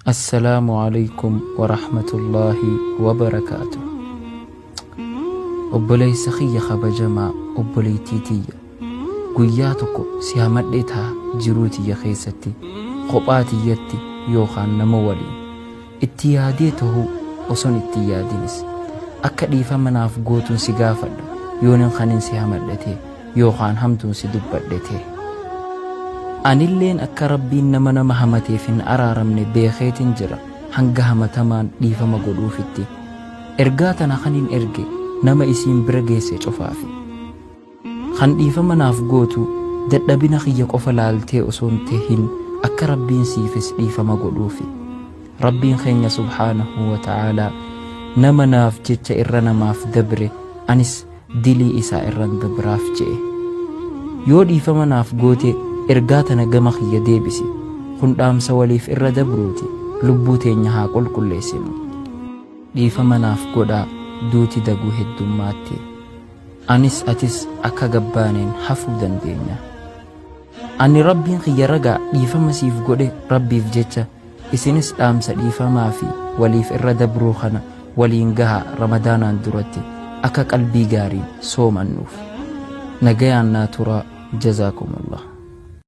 Assalaamu Aleykum Warahmatullaahi Wabarakaatuh. Obboleessa kiyya kabajamaa, obboleettii tiyya, guyyaa tokko si hamadhee taha jiruu tiyya keessatti, kophaa tiyyatti yookaan nama waliin. Itti yaadee tahuu oson itti hin yaadinis. Akka dhiifama naaf gootun si gaafadha yoonin kanin si hamadhe ta'e yookaan hamtuun si dubbadhe ta'e. Anilleen akka Rabbiin nama nama hamateef hin araaramne beekeetin jira hanga hamatamaan dhiifama godhuufitti. Ergaa tana kanin erge nama isiin bira geesse cufaafi. Kan dhiifama naaf gootu dadhabina kiyya qofa laaltee osoo hin tahin akka Rabbiin siifis dhiifama godhuufi. Rabbiin keenya subhaanahu wa ta'aalaa nama naaf jecha irra namaaf dabre anis dilii isaa irran dabraaf je'e. Yoo dhiifama naaf goote ergaa tana gama kiyya deebisi. Kun dhaamsa waliif irra dabruuti. Lubbuu teenya haa qulqulleessinu. Dhiifama naaf godhaa duuti daguu heddummaatti. Anis atis akka gabbaaneen hafuu dandeenya. Ani Rabbiin kiyya ragaa dhiifama siif godhe Rabbiif jecha isinis dhaamsa dhiifamaa fi waliif irra dabruu kana waliin gahaa Ramadaanaan duratti akka qalbii gaariin soomannuuf. Nagayaan naa turaa Jazaakumullah.